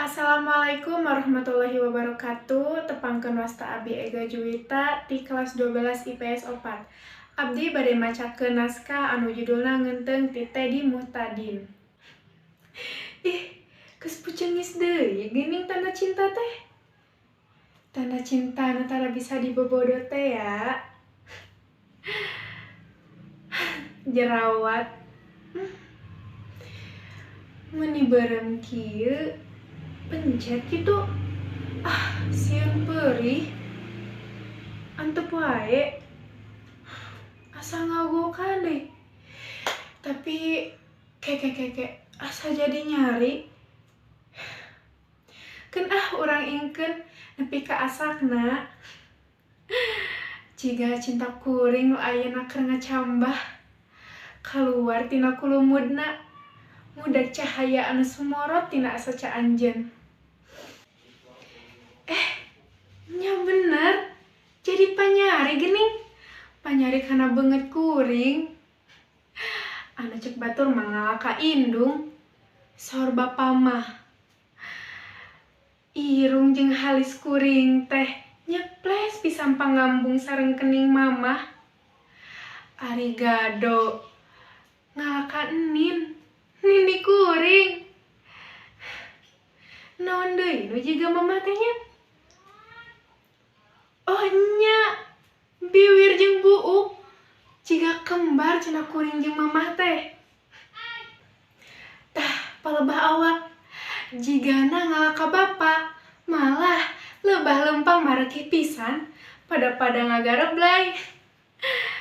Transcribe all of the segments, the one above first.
Assalamualaikum warahmatullahi wabarakatuh. Tepangkeun wasta Abi Ega Juwita ti kelas 12 IPS 4. Abdi bade macakeun naskah anu judulna Ngeunteung ti Teddy Muhtadin. Ih, geus puceungis deui geuning tanda cinta teh. Tanda cinta nu tara bisa dibobodo teh ya. Jerawat. Meuni beureum kieu pencet gitu. Ah, sieun peurih. Antep wae. Asa ngagokan deh. Tapi keke asa jadi nyari. Keun ah urang ingkeun nepi ka asakna. Jiga cinta kuring nu ayeuna keur ngacambah. Kaluar tina kulumudna. Ngudag cahaya anu sumorot tina asaca anjeun. Nya bener, jadi panyari geuning. Panyari kana beungeut kuring. Anu cek batur mah ngalaka indung. Saur bapa mah. Irung jeung halis kuring teh nyeples pisan pangambung sareng kening mamah. Ari gado ngalaka enin, nini kuring. Naon deui nu jiga mamah teh nya? Oh nya, biwir jeung buuk jiga kembar cenah kuring jeung mamah teh. Tah palebah awak jigana ngalaka bapa, malah lebah lempang marekih pisan pada-pada ngagareblay.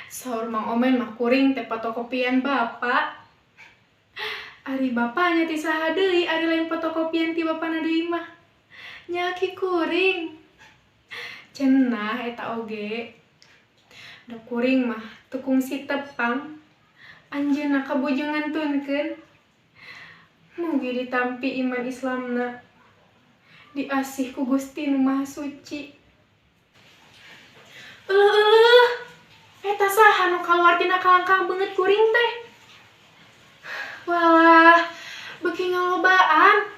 Saur Mang Omen mah kuring teh fotokopian bapa. Ari bapanya ti saha deui ari lain fotokopian ti bapana deui mah. Nyaki kuring. Cenah eta oge. Da kuring mah teu kungsi tepang. Anjeunna kabujeng ngantunkeun. Mugi ditampi iman Islamna. Diasih ku Gusti Nu Maha Suci. Euleuh, eta saha nu kaluar tina kalangkang beungeut kuring teh? Walah, beuki ngalobaan.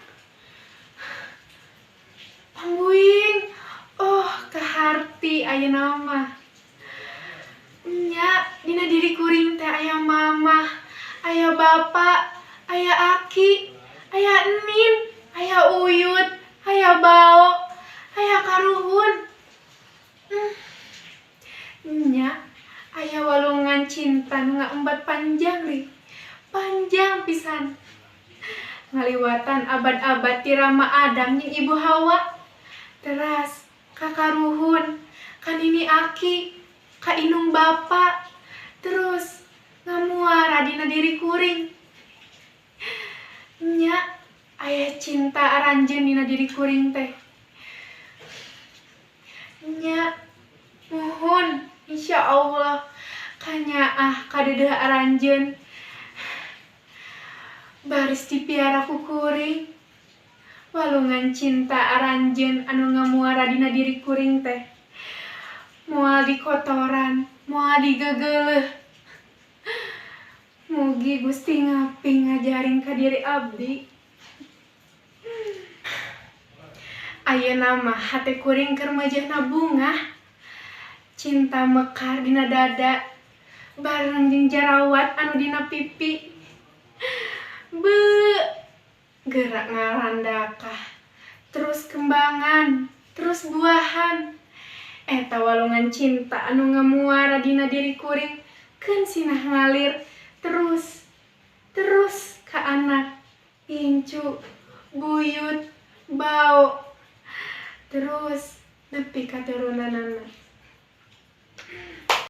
Pangguing. Oh, kaharti ayeuna mah. Nya, dina diri kuring teh aya mamah, aya bapa, aya aki, aya enin, aya uyut, aya bao, aya karuhun. Nya, aya walungan cinta nu ngaembat panjang ri. Panjang pisan. Ngaliwatan abad-abad ti Rama Adam jeung Ibu Hawa. Teras ka karuhun, ka nini aki, ka inung bapa, terus ngamuara dina diri kuring. Nya, aya cinta aranjeun dina diri kuring teh. Nya, muhun insyaallah kanyaah kadeudeuh aranjeun. Baris dipiara ku kuring. Walungan cinta aranjeun anu ngamuara dina diri kuring teh. Moal dikotoran, moal digegeleuh. Mugi Gusti ngaping ngajaring ka diri abdi. Ayeuna mah hate kuring keur meujeuhna bungah. Cinta mekar dina dada, bareng jeung jarawat anu dina pipi. Be, gerak ngarandakah, terus kembangan, terus buahan. Eta walungan cinta anu ngamuara dina diri kuring, keun sinah ngalir terus, terus ka anak, incu, buyut, bao, terus nepi ka turunanana.